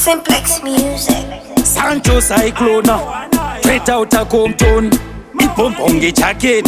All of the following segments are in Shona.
Simplex Music. Sancho Cyclone, straight out of Compton. Ipombonge jacket,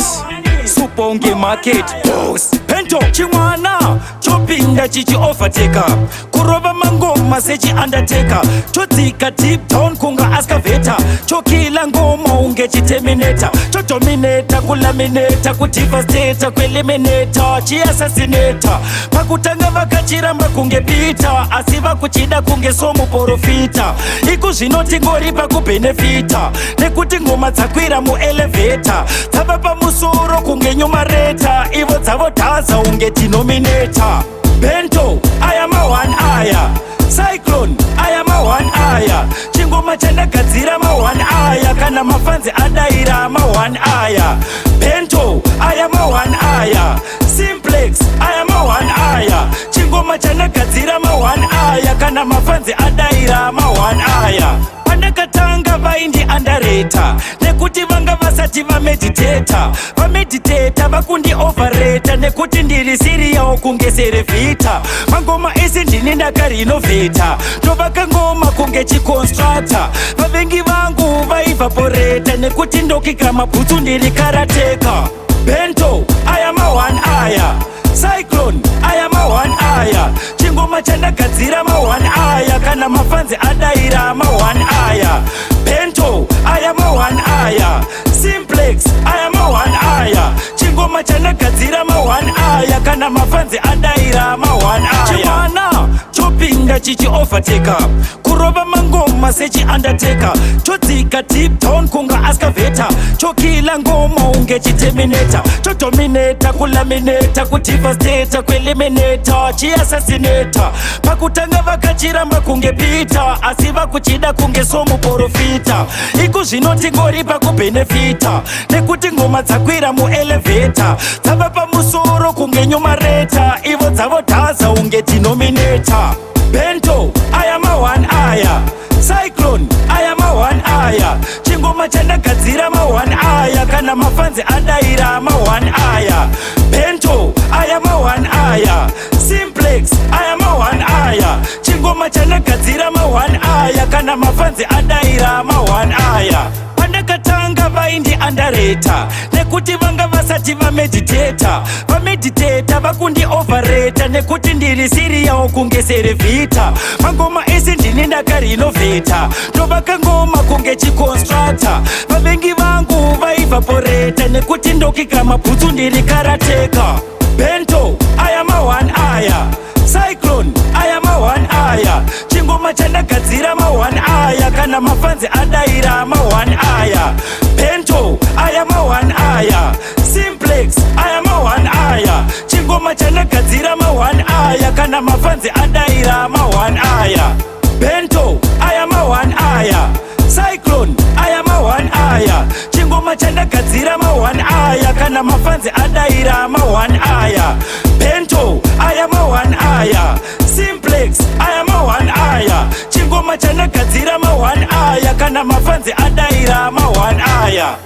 suponge market, boss. Pento chimwana chopinda chichi overtaker, kurova mangoma sechi undertaker, chodzika deep down kunga excavator, chokila ngoma unge chiterminator, chodominata kulaminata kudevastata kueliminata chiassassinata. Pakutanga vakachiramba kunge Peter, asi vakuchida kunge somuprofita. Iku zvinoti ngori pakubhenefita nekuti ngoma dzakwira muelevator, dzava pamusoro kunge numerator, ivo dzavo dhaza unge denominator. Bento aya ma1 aya, Cyclone aya ma1 aya, chingoma chandagadzira ma1 aya, kana mafanzi adaira ma1 aya. Bento aya ma1 aya, Simplex aya ma1 aya, chingoma chandagadzira ma1 aya, kana mafanzi adaira ma1 aya. Pandakatanga vaindi underrate nekuti vanga vasati vameditata, vameditata vakundi overrate nekuti ndiri cereal kunge Cerevita. Mangoma ese ndini ndakarinovheta, ndovaka ngoma kunge chiconstructor. Vavengi vangu vaivhaporeta nekuti ndokika mabhutsu, ndiri karateka. Bento aya ma1 aya, Cyclone aya ma1 aya, chingoma chandagadzira ma1 aya, kana mafanzi adaira ma1 aya. Bento aya ma1 aya, Simplex aya ma1 aya, chingoma chandagadzira ma1 aya, kana mafanzi adaira ma1 aya. Chimwana chopinda chichi overtaker, kurova mangoma sechi undertaker, chodzika deep down kunga excavator, chokila ngoma unge chiterminator, chodominata kulaminata kudevastata kueliminata chiassassinata. Pakutanga vakachiramba kunge Peter, asi vakuchida kunge somuprofita. Iku zvinoti ngori pakubhenefita nekuti ngoma dzakwira muelevator, dzava pamusoro kunge numerator, ivo dzavo dhaza unge denominator. Bento aya ma1 aya, Cyclone aya ma1 aya, chingoma chandagadzira ma1 aya, kana mafanzi adaira ma1 aya. Bento aya ma1 aya, Simplex aya ma1 aya, chingoma chandagadzira ma1 aya, kana mafanzi adaira ma1 aya. Pandakatanga vaindi underrate nekuti vanga vasati vameditata, vameditata vakundi overrate nekuti ndiri cereal kunge Cerevita. Mangoma ese ndini ndakarinovheta, ndovaka ngoma kunge chiconstructor. Vavengi vangu vaivhaporeta nekuti ndokika mabhutsu, ndiri karateka. Bento aya ma1 aya, Cyclone aya ma1 aya, chingoma chandagadzira ma1 aya, kana mafanzi adaira ma1 aya. Bento aya ma1 aya, Simplex aya ma1 aya, chingoma chandagadzira ma1 aya, kana mafanzi adaira ma1 aya. Bento aya ma1 aya, Cyclone aya ma1 aya, chingoma chandagadzira ma1 aya, kana mafanzi adaira ma1 aya. Bento aya ma1 aya, Simplex aya ma1 aya, chingoma chandagadzira ma1 aya, kana mafanzi adaira ma1 aya.